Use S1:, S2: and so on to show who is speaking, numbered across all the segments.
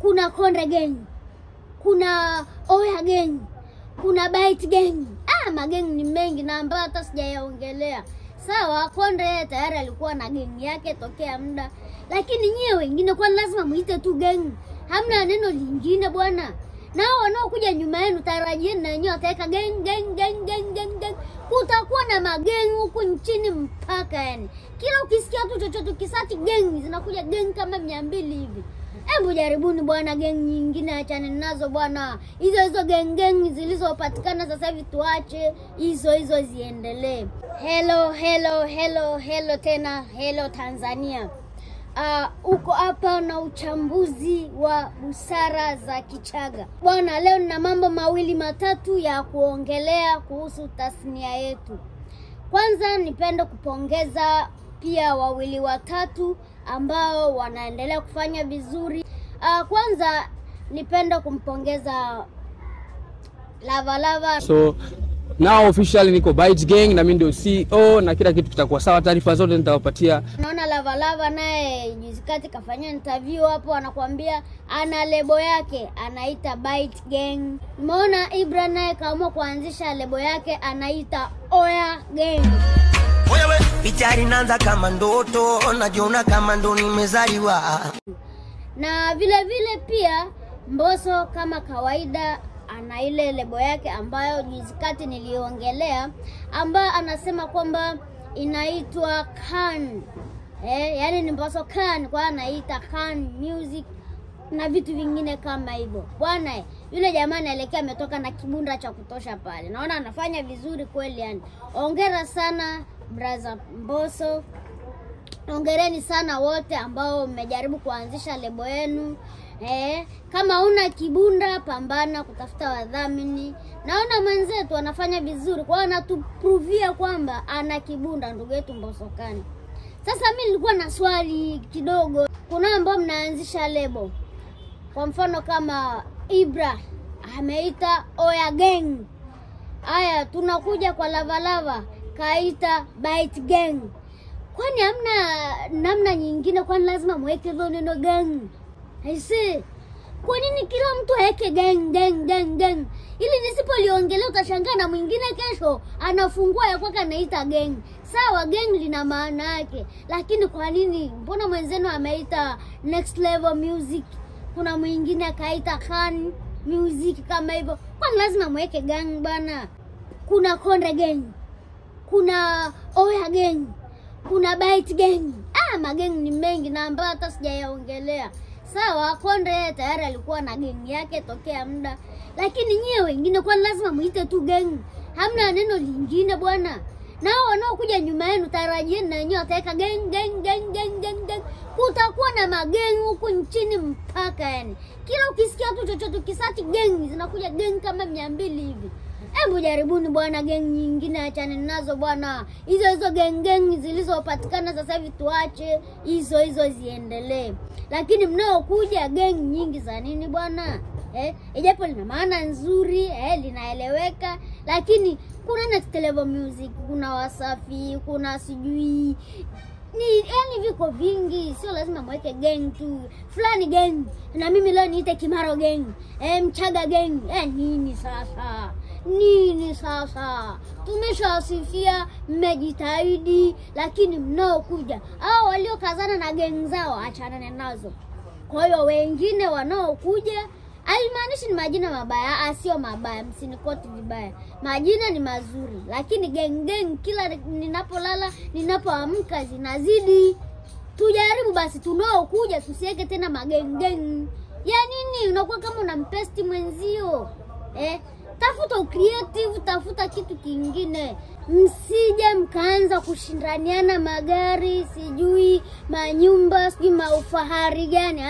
S1: Kuna Konde Gang, kuna Oya Gang, kuna Bite Gang. Mageng ni mengi na ambayo hata sijayaongelea. Sawa, Konde tayari alikuwa na gang yake tokea muda, lakini nyie wengine kwa lazima muite tu gang, hamna neno lingine bwana. Na hao wanaokuja nyuma yenu tarajieni na wenyewe wataweka gang gang gang gang gang gang. Kutakuwa na mageng huku nchini mpaka yani. Kila ukisikia tu chochote ukisati gang zinakuja gang kama 200 hivi. Hebu jaribuni bwana, gang nyingine achane nazo bwana. Hizo hizo gang gang zilizopatikana sasa hivi tuache hizo hizo ziendelee. Hello hello hello hello tena, hello Tanzania. Uko hapa na uchambuzi wa busara za Kichaga. Bwana, leo nina mambo mawili matatu ya kuongelea kuhusu tasnia yetu. Kwanza nipende kupongeza pia wawili watatu ambao wanaendelea kufanya vizuri. Kwanza nipende kumpongeza Lava Lava.
S2: So now officially niko Bite Gang na mimi ndio CEO na kila kitu kitakuwa sawa, taarifa zote nitawapatia.
S1: Naona Lava Lava naye juzi kati kafanya interview hapo, anakuambia ana lebo yake anaita Bite Gang. Umeona Ibra naye kaamua kuanzisha lebo yake anaita Oya Gang.
S3: Oya we, picha inaanza kama ndoto, najiona kama ndo nimezaliwa.
S1: Na vile vile pia Mbosso kama kawaida ana ile lebo yake ambayo juzi kati niliongelea, ambayo anasema kwamba inaitwa Khan. Yani ni Mbosso Khan, kwa anaita Khan Music na vitu vingine kama hivyo. Bwana, yule jamaa anaelekea ametoka na kibunda cha kutosha pale. Naona anafanya vizuri kweli yani. Hongera sana brother Mbosso. Hongereni sana wote ambao mmejaribu kuanzisha lebo yenu. Kama una kibunda pambana kutafuta wadhamini. Naona mwenzetu anafanya vizuri, kwa anatupruvia kwamba ana kibunda ndugu yetu Mbosso Khan. Sasa mimi nilikuwa na swali kidogo. Kuna ambao mnaanzisha lebo, kwa mfano kama Ibra ameita Oya Gang. Aya, tunakuja kwa Lava Lava kaita Bite Gang. Kwani hamna namna nyingine? Kwani lazima muweke hilo neno gang? Aise, kwa nini kila mtu aweke gang gang gang gang? Ili nisipoliongelea utashangaa na mwingine kesho anafungua ya kwake anaita gang. Sawa, gang lina maana yake, lakini kwa nini? Mbona mwenzenu ameita Next Level Music, kuna mwingine akaita Khan Music kama hivyo. Kwani lazima muweke gang bana? Kuna Konde Gang, kuna Oya Gang, kuna Bite Gang. Mageng ni mengi na ambayo hata sijayaongelea. Sawa, Konde tayari alikuwa na gang yake tokea muda, lakini nyie wengine kwa lazima muite tu gang, hamna neno lingine bwana. Na hao wanaokuja nyuma yenu tarajieni na wenyewe wataweka gang gang gang gang gang gang. Kutakuwa na mageng huku nchini mpaka yani. Kila ukisikia tu chochote ukisati gang zinakuja gang kama 200 hivi. Hebu jaribuni bwana, gang nyingine achane nazo bwana. Hizo hizo gang gang zilizopatikana sasa hivi tuache hizo hizo ziendelee. Lakini mnaokuja gang nyingi za nini bwana? Ijapo lina maana nzuri, linaeleweka, lakini kuna Next Level Music, kuna Wasafi, kuna sijui ni yani viko vingi, sio lazima mweke gang tu. Fulani gang, na mimi leo niite Kimaro gang, Mchaga gang, nini sasa? Nini sasa? Tumeshawasifia, mmejitahidi, lakini mnaokuja hao waliokazana na gang zao achana nazo. Kwa hiyo wengine wanaokuja, haimaanishi ni majina mabaya, sio mabaya, msinikoti vibaya. Majina ni mazuri, lakini gang gang kila ninapolala, ninapoamka zinazidi. Tujaribu basi tunaokuja tusiweke tena mageng gang. Ya nini unakuwa kama unampesti mwenzio? Tafuta creative, tafuta kitu kingine. Msije mkaanza kushindaniana magari, sijui manyumba, sijui maufahari gani.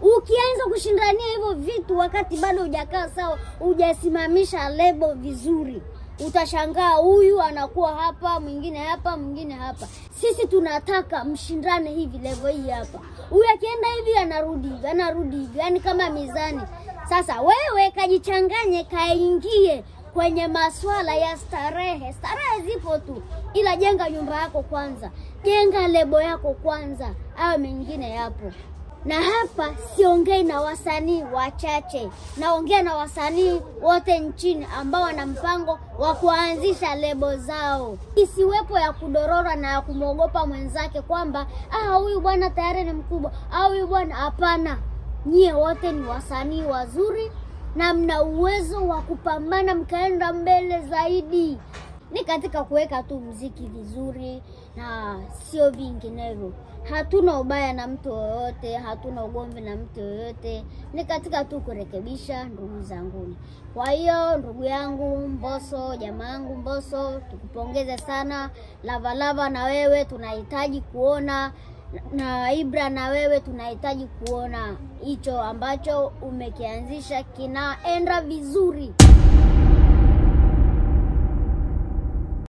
S1: Ukianza kushindania hivyo vitu wakati bado hujakaa sawa, hujasimamisha lebo vizuri, utashangaa huyu anakuwa hapa, mwingine hapa, mwingine hapa. Sisi tunataka mshindane hivi level hii hapa. Huyu akienda hivi anarudi hivi, anarudi hivi, yani kama mizani. Sasa wewe kajichanganye, kaingie kwenye masuala ya starehe. Starehe zipo tu, ila jenga nyumba yako kwanza, jenga lebo yako kwanza, hayo mengine yapo. Na hapa siongei na wasanii wachache, naongea na wasanii wote nchini ambao wana mpango wa kuanzisha lebo zao. Isiwepo ya kudorora na ya kumwogopa mwenzake kwamba huyu bwana tayari ni mkubwa au huyu bwana. Hapana, nyie wote ni wasanii wazuri na mna uwezo wa kupambana mkaenda mbele zaidi. Ni katika kuweka tu mziki vizuri na sio vinginevyo. Hatuna ubaya na mtu yoyote, hatuna ugomvi na mtu yoyote, ni katika tu kurekebisha, ndugu zanguni. Kwa hiyo ndugu yangu Mbosso, jamaa yangu Mbosso, tukupongeze sana. Lavalava na wewe tunahitaji kuona, na Ibra na wewe tunahitaji kuona hicho ambacho umekianzisha kinaenda vizuri.